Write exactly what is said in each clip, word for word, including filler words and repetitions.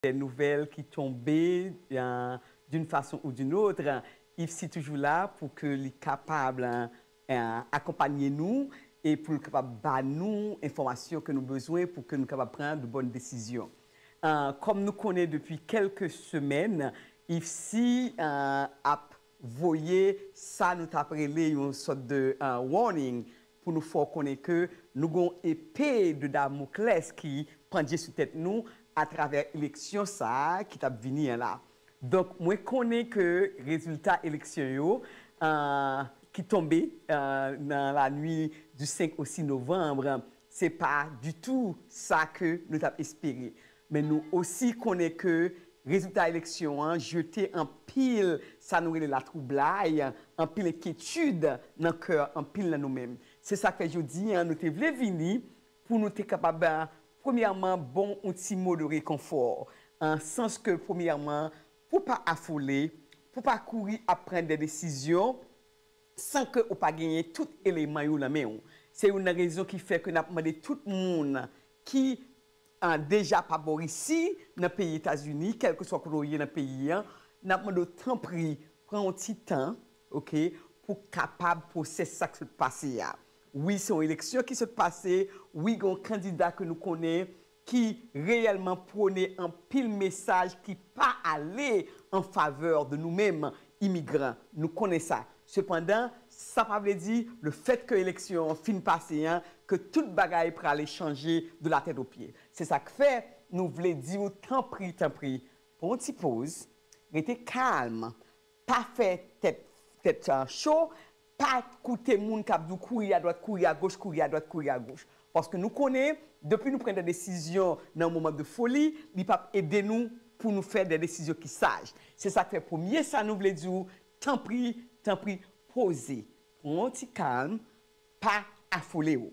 des nouvelles qui tombaient euh, d'une façon ou d'une autre. Ifsi toujou la pou ke li kapab euh, akonpanye nou e pou l kapab ba nou enfòmasyon ke nou bezwen pou ke nou kapab pran de bonnes décisions. Euh, kòm nou konnen depi kèlke semèn, Ifsi euh, ap voye sa nou t ap rele yon sòt de euh, warning pou nou fè w konnen ke nou gen yon epe de Damoclès ki pandye sou tèt nou atravè eleksyon sa a ki t ap vini an la. Donk, mwen konnen ke rezilta eleksyon yo euh, ki tonbe euh, nan lanwi du cinq au six novembre, se pa ditou sa ke nou t ap espere. Men nou osi konnen ke rezilta eleksyon an jete anpil sa nou rele latwoublay, anpil enkyetid nan kè anpil nan nou menm. Se sa k fè jodi a nou te vle vini pou nou te kapab premyèman bon yon ti mo de rekonfò, an sans ke premyèman pou pa afole, pou pa kouri ap pran de desizyon san ke ou pa genyen tout eleman yo nan men w. Se youn nan rezon ki fè ke n ap mande tout moun ki an deja pa bò isi nan peyi Etazini, kèlkeswa kote w ye nan peyi an, n ap mande w tanpri pran yon ti tan, oke, pou kapab pwosè sa k sot pase a. Wi, se yon eleksyon ki sot pase, wi, gen yon kandida ke nou konnen ki reyèlman pwone anpil mesaj ki pa ale an favè de nou menm imigran. Nou konnen sa. Sepandan, sa pa vle di le fèt ke eleksyon an fin pase an, ke tout bagay prale chanje de la tèt o pye. Se sa k fè nou vle di w tanpri, tanpri, pran yon ti poz, rete kalm, pa fè tèt tèt cho, pa koute moun k ap di w kouri adwat, kouri agoch, kouri adwat, kouri agoch. Paske nou konnen, depi nou pran de desizyon nan yon moman de foli, li p ap ede nou pou nou fè de desizyon ki saj. Se sa k fè premye sa nou vle di w, tanpri, tanpri, poze. Pran yon ti kalm, pa afole w.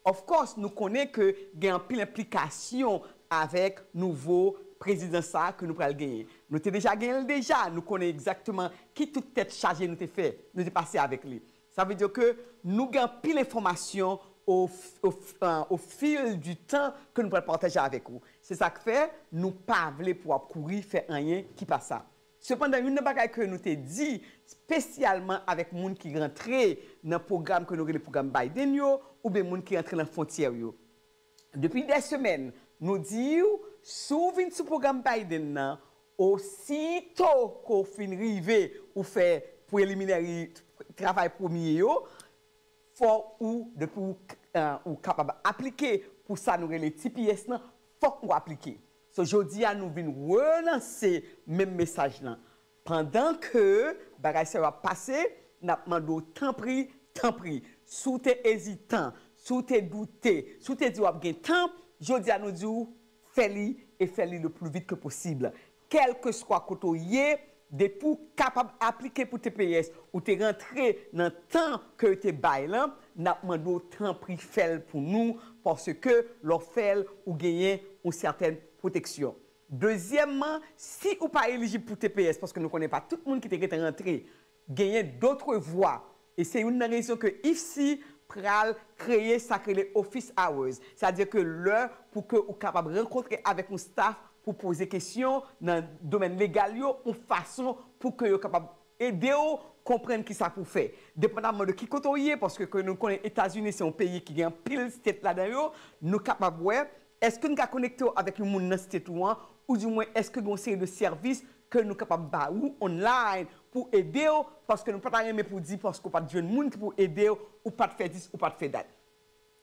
Of course, nou konnen ke gen anpil enplikasyon avèk nouvo prezidan sa a ke nou pral genyen. Nou te deja genyen l deja, nou konnen egzakteman ki tout tèt chaje nou te fè, nou te pase avèk li. Sa vle di ke nou gen anpil enfòmasyon o, o, o fil di tan ke nou pral pataje avèk ou. Se sa k fè nou pa vle pou w ap kouri fè anyen ki pa sa. Sepandan, youn nan bagay ke nou te di, espesyalman avèk moun ki rantre nan pwogram ke nou rele pwogram Biden yo, oubyen moun ki rantre nan fwontyè yo. Depi dè semèn, nou di w, si w vin sou pwogram Biden nan, osito ke w fin rive, ou fè preliminary travay premye yo, fò ou, depi ou, ou kapab aplike pou sa nou rele T P S nan, fòk ou aplike. So, jodi a, nou vin relanse menm mesaj lan. Pandan ke bagay sa yo ap pase, n ap mande w tanpri, tanpri, si w te ezitan, si w te doute, si w te di w ap gen tan, jodi a nou di w, fè li e fè li le plus vite que possible. Kèlkeswa kote w ye, depi w kapab aplike pou T P S, ou te rantre nan tan ke yo te bay lan, n ap mande w tanpri fè l pou nou, paske lè w fè l, ou genyen yon sètèn pwoteksyon. Dezyèmman, si ou pa elijib pou T P S, paske nou konnen pa tout moun ki te gentan rantre, genyen dòt vwa. E se youn nan rezon ke ifsi pral kreye sa k rele office hours. Sa di ke lè pou ke ou kapab rankontre avèk yon staff pou poze kesyon nan domèn legal yo, yon fason pou ke yo kapab ede w konprann kisa pou w fè. Depandamman de ki kote w ye, paske ke nou konnen Etazini se yon peyi ki gen anpil state ladan yo, nou kapab wè, èske n ka konekte w avèk yon moun nan state ou an, ou dimwen èske gen yon seri de sèvis ke nou kapab ba ou online pou ede w, paske nou pa ta renmen pou di paske w pa t jwenn moun ki pou ede w, ou pa t fè dis, ou pa t fè dat.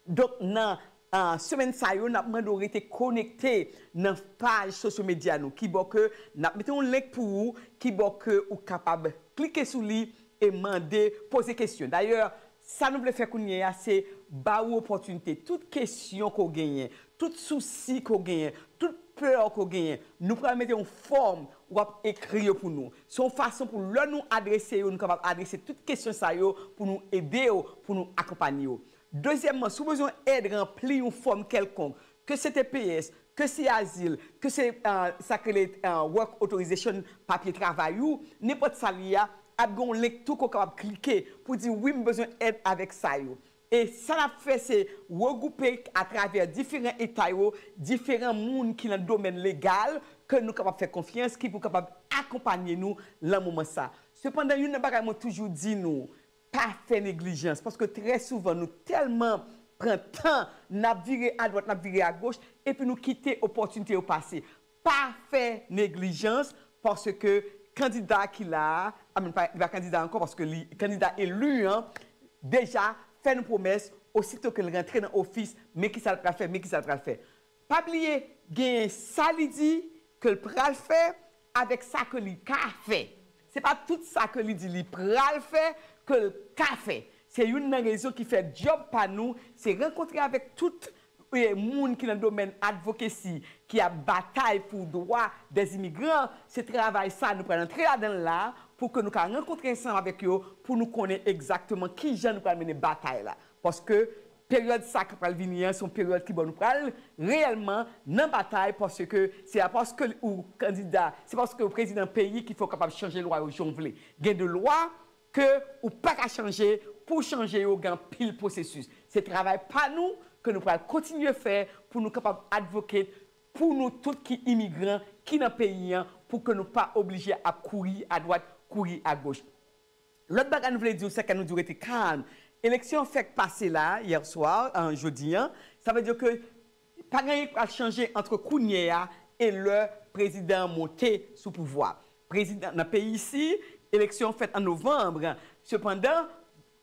Donk, nan ah, semèn sa yo, n ap mande w rete konekte nan paj sosyo medya nou. Kibò ke n ap mete yon link pou ou, kibò ke ou kapab klike sou li e mande, poze kesyon. Dayè, sa nou vle fè kounye a, se ba ou opòtinite. Tout kesyon ke w genyen, tout sousi ke w genyen, tout pè ke w genyen, nou pral mete yon fòm, w ap ekri yo pou nou. Se yon fason pou lè nou adrese yo, nou kapab adrese tout kesyon sa yo pou nou ede w, pou nou akonpanye w. Dezyèmman, si w bezwen èd ranpli yon fòm kèlkonk, ke se T P S, ke se azil, ke se ah, sa k rele ah, work authorization, papye travay ou, nenpòt sa li a, ap gen yon link tou ke w kapab klike pou di wi, m bezwen èd avèk sa yo. E sa n ap fè, se regwoupe atravè diferan eta yo, diferan moun ki nan domèn legal, ke nou kapab fè konfyans, ki pou kapab akonpanye nou lan moman sa. Sepandan, youn nan bagay mwen toujou di nou, pa fè neglijans, paske trè souvan nou tèlman pran tan, n ap vire adwat, n ap vire agoch, epi nou kite opòtinite yo pase. Pa fè neglijans, paske kandida ki la a, I mean, pa, li pa kandida ankò, paske li kandida eli an, deja fè nou pwomès, osito ke l rantre nan ofis, men kisa l pral fè, men kisa l pral fè. Pa bliye, genyen sa li di ke l pral fè avèk sa ke li ka fè. Se pa tout sa ke li di li pral fè ke l ka fè. Se youn nan rezon ki fè djòb pa nou, se rankontre avèk tout e, moun ki nan domèn advocacy, ki ap batay pou dwa dè imigran, se travay sa nou pral antre ladan l la, pou ke nou ka rankontre ansanm avèk yo, pou nou konnen egzakteman kijan nou pral mennen batay la. Paske peryòd sa k pral vini an, se yon peryòd ki bon nou pral reyèlman nan batay, paske se pa paske ou kandida, se paske ou prezidan peyi ki fè w kapab chanje lwa yo jan w vle. Gen de lwa ke ou pa ka chanje, pou chanje yo gen anpil pwosesis. Se travay pa nou ke nou pral kontinye fè pou nou kapab advocate pou nou tout ki imigran ki nan peyi an, pou ke nou pa oblije ap kouri adwat, kouri agoch. Lòt bagay nou vle di w, se ke nou di w rete kalm. Eleksyon an fèk pase la, yè swa, an, jodi an. Sa vle di ke pa gen anyen k pral chanje ant kounye a e lè prezidan an monte sou pouvwa. Prezidan, nan peyi isi, eleksyon an fèt an novanm. Sepandan,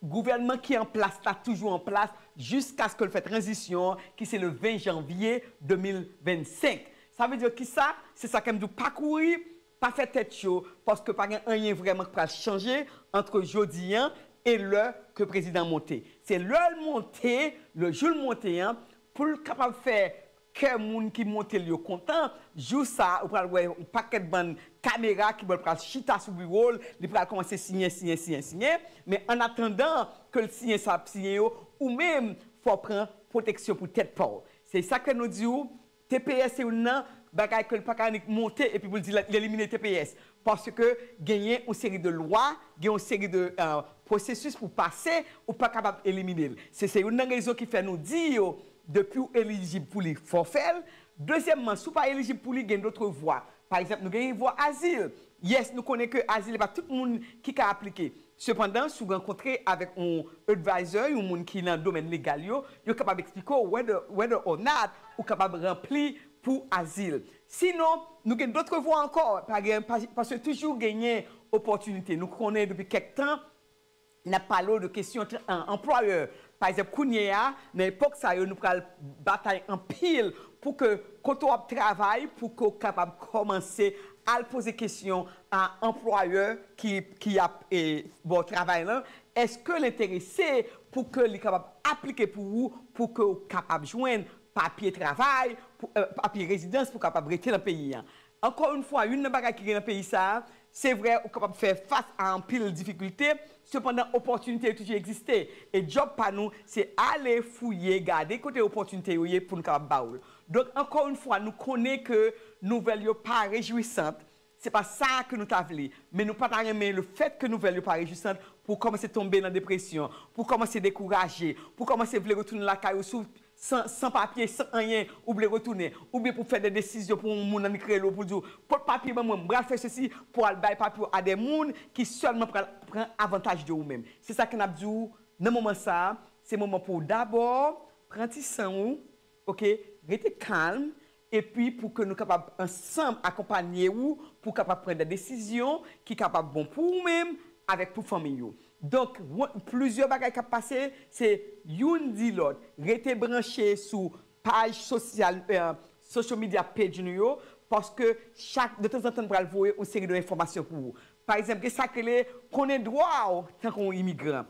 gouvènman ki an plas la toujou an plas jiskaske l fè tranzisyon an, ki se le ven janvye de mil vennsenk. Sa vle di kisa? Se sa ke m di w, pa kouri, pa fè tèt cho, paske pa gen anyen vrèman k pral chanje ant jodi an e lè ke prezidan monte. Se lè l monte, le jou l monte an, pou l kapab fè kè moun ki monte l yo kontan. Jou sa a, ou pral wè yon pakèt bann kamera ki bò l pral chita sou biwo l, li pral kòmanse siyen, siyen, siyen, siyen. Men annatandan ke l siyen sa l ap siyen yo, ou menm, fò w pran pwoteksyon pou tèt pa w. Se sa ke nou di w, T P S se youn nan bagay ke l pa ka annik monte epi pou l di l, l elimine T P S. Paske genyen yon seri de lwa, gen yon seri de, euh, pwosesis pou pase, ou pa kapab elimine l. Se, se youn nan rezon ki fè nou di yo, depi w elijib pou li, fò w fè l. Dezyèmman, si w pa elijib pou li, gen dòt vwa. Pa egzanp, nou gen vwa azil. Yes, nou konnen ke azil, e pa tout moun ki ka aplike. Sepandan, si w rankontre avèk yon advisor, yon moun ki nan domèn legal yo, yo kapab eksplike w whether, whether or not ou kapab ranpli pou azil. Sinon, nou gen dòt vwa ankò, pa gen, pa, paske toujou genyen opòtinite. Nou konnen depi kèk tan, n ap pale w de kesyon tra-, an, anplwayè. Pa egzanp, kounye a, nan epòk sa yo, nou pral batay anpil pou ke kote w ap travay, pou ke w kapab kòmanse al poze kesyon a anplwayè ki, ki ap, e, ba w travay lan, èske l enterese pou ke li kapab aplike pou ou, pou ke w kapab jwenn papye travay, pou, e, papye rezidans pou w kapab rete nan peyi an. Ankò yon fwa, youn nan bagay ki gen nan peyi sa a, se vre, ou kapab fè fas a anpil difikilte, sepandan, opòtinite yo toujou egziste. E djòb pa nou, se ale fouye, gade kote opòtinite yo ye pou nou kapab ba w l. Donk, ankò yon fwa, nou konnen ke nouvèl yo pa rejwisant, se pa sa ke nou ta vle. Men nou pa ta renmen le fèt ke nouvèl yo pa rejwisant pou w kòmanse tonbe nan depresyon, pou w kòmanse dekouraje, pou w kòmanse vle retounen lakay ou sou san, san papye, san anyen, ou vle retounen, oubyen pou fè de desizyon pou yon moun annik rele w pou di w, pot papye ban mwen, m pral fè sesi, pou al bay papye w a de moun ki sèlman pral pran avantaj de ou menm. Se sa ke n ap di w nan moman sa a, se moman pou w dabò pran ti san ou, oke, rete kalm, epi pou ke nou kapab ansanm akonpanye ou, pou w kapab pran de desizyon ki kapab bon pou ou menm, avèk pou fanmi ou. Donk, plizyè bagay k ap pase, se youn di lòt. Rete branche sou paj sosyal, eh, social media page nou yo, paske chak, de tanzantan, nou pral voye yon seri de enfòmasyon pou ou. Pa egzanp, gen sa k rele konnen dwa w tankou yon imigran.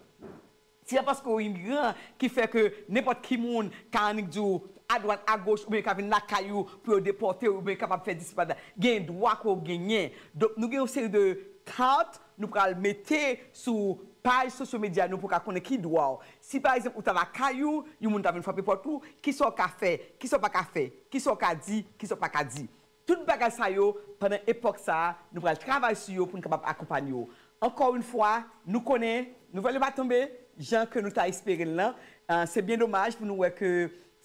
Se pa paske w imigran ki fè ke nenpòt ki moun ka annik di w adwat, agoch, oubyen ka vin lakay ou pou yo depòte w, oubyen kapab fè disi pa da. Gen dwa ke w genyen. Donk, nou gen yon seri de kat nou pral mete sou paj sosyo medya nou pou w ka konnen ki dwa w. Si, pa egzanp, ou ta lakay ou, yon moun ta vin frape pòt ou, kisa w ka fè, kisa w pa ka fè, kisa w ka di, kisa w pa ka di. Tout bagay sa yo, pandan epòk sa a, nou pral travay sou yo pou n kapab akonpanye w. Ankò yon fwa, nou konnen nouvèl yo pa tonbe, jan ke nou ta espere l lan. Ah, se byen domaj pou nou wè ke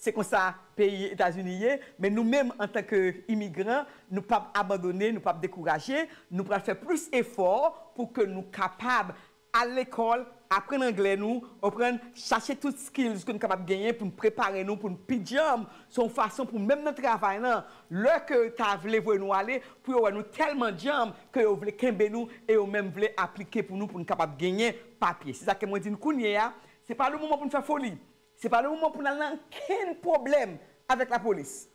se konsa peyi Etazini ye, men nou menm antanke imigran, nou p ap abandone, nou p ap dekouraje, nou pral fè plis efò pou ke nou kapab al lekòl, aprann anglè nou, aprann chache tout skills ke nou kapab genyen pou n prepare nou, pou n pi djanm. Se yon fason pou menm nan travay lan, lè ke ta vle voye nou ale, pou yo wè nou tèlman djanm ke yo vle kenbe nou e yo menm vle aplike pou nou, pou n kapab genyen papye. Se sa ke mwen di n kounye a, se pa le moman pou n fè foli. Se pa le moman pou n al nan kenn pwoblèm avèk lapolis.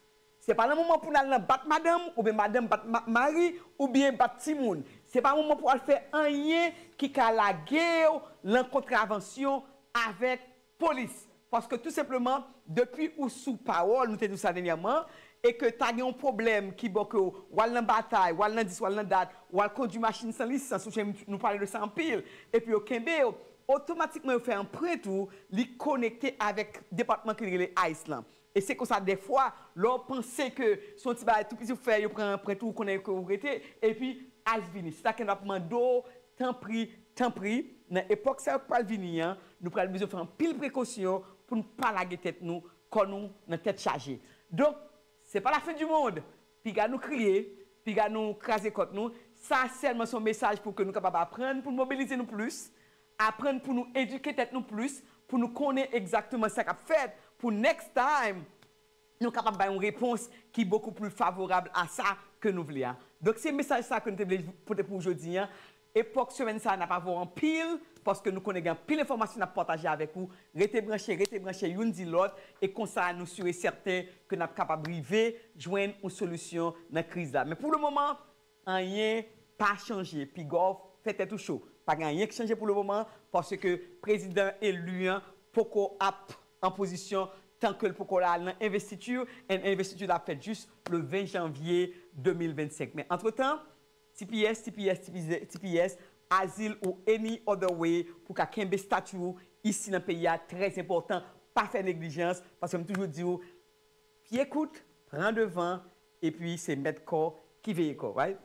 Se pa le moman pou n al nan bat madanm, oubyen madanm bat ma- mari, oubyen bat timoun. Se pa moman pou al fè anyen ki ka lage w lan kontravansyon avèk polis. Paske tou senpleman, depi ou sou pawòl, nou te di w sa dènyèman, e ke ta gen yon pwoblèm ki bò ke w al nan batay, w al nan dis, w al nan dat, w al kondwi machin san lisans, ou chen nou pale de sa anpil, epi yo kenbe w, otomatikman yo fè anprent ou, li konekte avèk depatman ki rele ice lan. E se konsa, dèfwa, lè w panse ke se yon ti bagay tou piti w fè, yo pran anprent ou, ou konnen ke ou rete, epi ice vini. Se sa ke n ap mande w, tanpri, tanpri, nan epòk sa yo k pral vini an, nou pral bezwen fè anpil prekosyon pou n pa lage tèt nou, kò nou nan tèt chaje. Donk, se pa lafen di mond. Piga nou kriye, piga nou kraze kòt nou. Sa sèlman se yon mesaj pou ke nou kapab aprann, pou n mobilize nou plis, aprann pou nou edike tèt nou plis, pou nou konnen egzakteman sa k ap fèt, pou next time, nou kapab bay yon repons ki bokou pli favorab a sa ke nou vle a. Donk, se mesaj sa ke nou te vle pote pou w jodi an. Epòk semèn sa a, n ap avè w anpil, paske nou konnen gen anpil enfòmasyon n ap pataje avèk ou. Rete branche, rete branche, youn di lòt, e konsa nou si e sèten ke n ap kapab rive jwenn yon solisyon nan kriz la. Men pou le moman, anyen pa chanje. Piga w fè tèt ou cho. Pa gen anyen ki chanje pou le moman, paske prezidan eli an poko ap an pozisyon tan ke l poko al nan envestiti, and envestiti la ap fèt jis le ven janvye de mil vennsenk. Men antretan, T P S, T P S, T P S, T P S, azil ou any other way pou ka kenbe stati w isi nan peyi a, trè enpòtan. Pa fè neglijans, paske m toujou di w, pye kout, pran devan, epi se mèt kò ki veye kò, right?